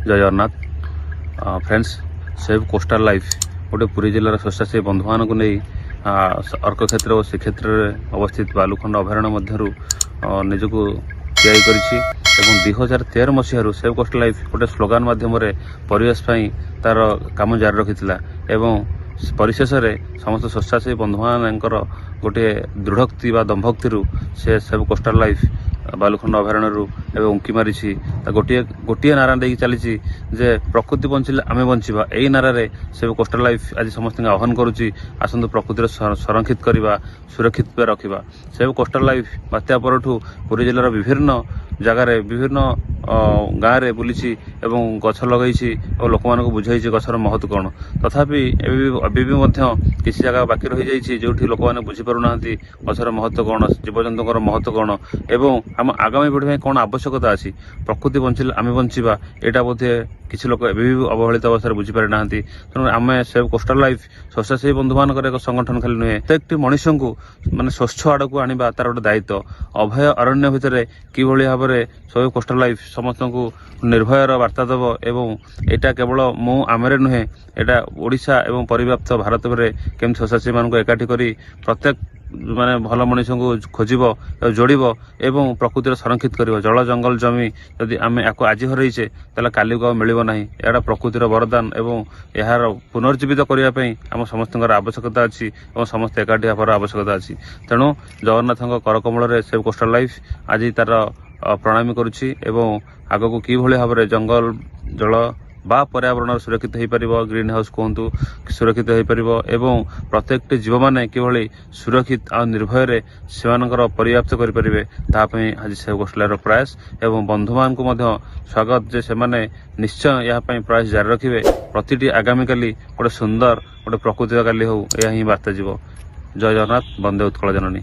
ଜୟ Jagannath friends. Save coastal life ଗୋଟେ ପୁରୀ ଜିଲ୍ଲାର ସ୍ୱେଚ୍ଛାସେବୀ ବନ୍ଧୁମାନଙ୍କୁ ନେଇ ଅର୍କକ୍ଷେତ୍ର ଓ ଶ୍ରୀକ୍ଷେତ୍ରରେ ଅବସ୍ଥିତ ବାଲୁଖଣ୍ଡ ଅଭୟାରଣ୍ୟ ମଧ୍ୟରୁ ନିଜକୁ ତିଆରି କରିଛି ଏବଂ 2013 ମସିହାରୁ ସେଭ୍ କୋଷ୍ଟାଲ ଲାଇଫ୍ ଗୋଟେ ସ୍ଲୋଗାନ ମାଧ୍ୟମରେ ପରିବେଶ ପାଇଁ ତାର କାମ ଜାରି ରଖିଥିଲା ଏବଂ ପରିଶେଷରେ ସମସ୍ତ ସ୍ୱେଚ୍ଛାସେବୀ ବନ୍ଧୁମାନଙ୍କର ଗୋଟିଏ ଦୃଢ଼ୋକ୍ତି ବା ଦମ୍ଭୋକ୍ତିରୁ ସେ ସେଭ୍ କୋଷ୍ଟାଲ ଲାଇଫ୍ ବାଲୁଖଣ୍ଡ ଅଭୟାରଣ୍ୟରୁ ଏବେ ଉଙ୍କି ମାରିଛି। ତା ଗୋଟିଏ ଗୋଟିଏ ନାରା ଦେଇକି ଚାଲିଛି ଯେ ପ୍ରକୃତି ବଞ୍ଚିଲେ ଆମେ ବଞ୍ଚିବା। ଏଇ ନାରାରେ ସେଭ୍ କୋଷ୍ଟାଲ ଲାଇଫ୍ ଆଜି ସମସ୍ତଙ୍କୁ ଆହ୍ୱାନ କରୁଛି, ଆସନ୍ତୁ ପ୍ରକୃତିର ସଂରକ୍ଷିତ କରିବା, ସୁରକ୍ଷିତ ରଖିବା। ସେଭ୍ କୋଷ୍ଟାଲ ଲାଇଫ୍ ବାତ୍ୟା ପରଠୁ ପୁରୀ ଜିଲ୍ଲାର ବିଭିନ୍ନ ଜାଗାରେ, ବିଭିନ୍ନ ଗାଁରେ ବୁଲିଛି ଏବଂ ଗଛ ଲଗେଇଛି ଓ ଲୋକମାନଙ୍କୁ ବୁଝେଇଛି ଗଛର ମହତ୍ଵ କ'ଣ। ତଥାପି ଏବେ ବି ମଧ୍ୟ କିଛି ଜାଗା ବାକି ରହିଯାଇଛି, ଯେଉଁଠି ଲୋକମାନେ ବୁଝିପାରୁନାହାନ୍ତି ଗଛର ମହତ୍ଵ କ'ଣ, ଜୀବଜନ୍ତୁଙ୍କର ମହତ୍ଵ କ'ଣ ଏବଂ ଆମ ଆଗାମୀ ପିଢ଼ି ପାଇଁ କ'ଣ ଆବଶ୍ୟକତା ଅଛି। ପ୍ରକୃତି ବଞ୍ଚିଲେ ଆମେ ବଞ୍ଚିବା, ଏଇଟା ବୋଧେ କିଛି ଲୋକ ଏବେ ବି ଅବହେଳିତ ଅବସ୍ଥାରେ ବୁଝିପାରିନାହାନ୍ତି। ତେଣୁ ଆମେ ସେଭ୍ କୋଷ୍ଟାଲ ଲାଇଫ୍ ସ୍ୱେଚ୍ଛାସେବୀ ବନ୍ଧୁମାନଙ୍କର ଏକ ସଂଗଠନ ଖାଲି ନୁହେଁ, ପ୍ରତ୍ୟେକଟି ମଣିଷଙ୍କୁ ମାନେ ସ୍ୱଚ୍ଛ ଆଡ଼କୁ ଆଣିବା ତାର ଗୋଟେ ଦାୟିତ୍ୱ। ଅଭୟ ଅରଣ୍ୟ ଭିତରେ କିଭଳି ଭାବରେ ସେଭ୍ କୋଷ୍ଟାଲ ଲାଇଫ୍ ସମସ୍ତଙ୍କୁ ନିର୍ଭୟର ବାର୍ତ୍ତା ଦେବ ଏବଂ ଏଇଟା କେବଳ ମୁଁ ଆମରେ ନୁହେଁ, ଏଇଟା ଓଡ଼ିଶା ଏବଂ ପରିବ୍ୟାପ୍ତ ଭାରତରେ କେମିତି ସ୍ୱେଚ୍ଛାସେବୀମାନଙ୍କୁ ଏକାଠି କରି ପ୍ରତ୍ୟେକ ମାନେ ଭଲ ମଣିଷଙ୍କୁ ଖୋଜିବ, ଯୋଡ଼ିବ ଏବଂ ପ୍ରକୃତିର ସଂରକ୍ଷିତ କରିବ। ଜଳ, ଜଙ୍ଗଲ, ଜମି, ଯଦି ଆମେ ୟାକୁ ଆଜି ହରେଇଛେ, ତାହେଲେ କାଲିକୁ ଆଉ ମିଳିବ ନାହିଁ। ଏଇଟା ପ୍ରକୃତିର ବରଦାନ ଏବଂ ଏହାର ପୁନର୍ଜୀବିତ କରିବା ପାଇଁ ଆମ ସମସ୍ତଙ୍କର ଆବଶ୍ୟକତା ଅଛି ଏବଂ ସମସ୍ତେ ଏକାଠି ହେବାର ଆବଶ୍ୟକତା ଅଛି। ତେଣୁ ଜଗନ୍ନାଥଙ୍କ କରକମଳରେ ସେଭ୍ କୋଷ୍ଟାଲ ଲାଇଫ୍ ଆଜି ତାର ପ୍ରଣାମୀ କରୁଛି ଏବଂ ଆଗକୁ କିଭଳି ଭାବରେ ଜଙ୍ଗଲ, ଜଳ ବା ପର୍ୟାବରଣର ସୁରକ୍ଷିତ ହୋଇପାରିବ, ଗ୍ରୀନ୍ ହାଉସ୍ କୁହନ୍ତୁ, ସୁରକ୍ଷିତ ହୋଇପାରିବ ଏବଂ ପ୍ରତ୍ୟେକଟି ଜୀବମାନେ କିଭଳି ସୁରକ୍ଷିତ ଆଉ ନିର୍ଭୟରେ ସେମାନଙ୍କର ପରିବ୍ୟାପ୍ତ କରିପାରିବେ, ତାହା ପାଇଁ ଆଜି ସେଭ୍ କୋଷ୍ଟାଲର ପ୍ରୟାସ ଏବଂ ବନ୍ଧୁମାନଙ୍କୁ ମଧ୍ୟ ସ୍ୱାଗତ ଯେ ସେମାନେ ନିଶ୍ଚୟ ଏହା ପାଇଁ ପ୍ରୟାସ ଜାରି ରଖିବେ। ପ୍ରତିଟି ଆଗାମୀ କାଲି ଗୋଟେ ସୁନ୍ଦର, ଗୋଟେ ପ୍ରକୃତିର କାଲି ହଉ, ଏହା ହିଁ ବାର୍ତ୍ତା ଯିବ। ଜୟ ଜଗନ୍ନାଥ, ବନ୍ଦେ ଉତ୍କଳ ଜନନୀ।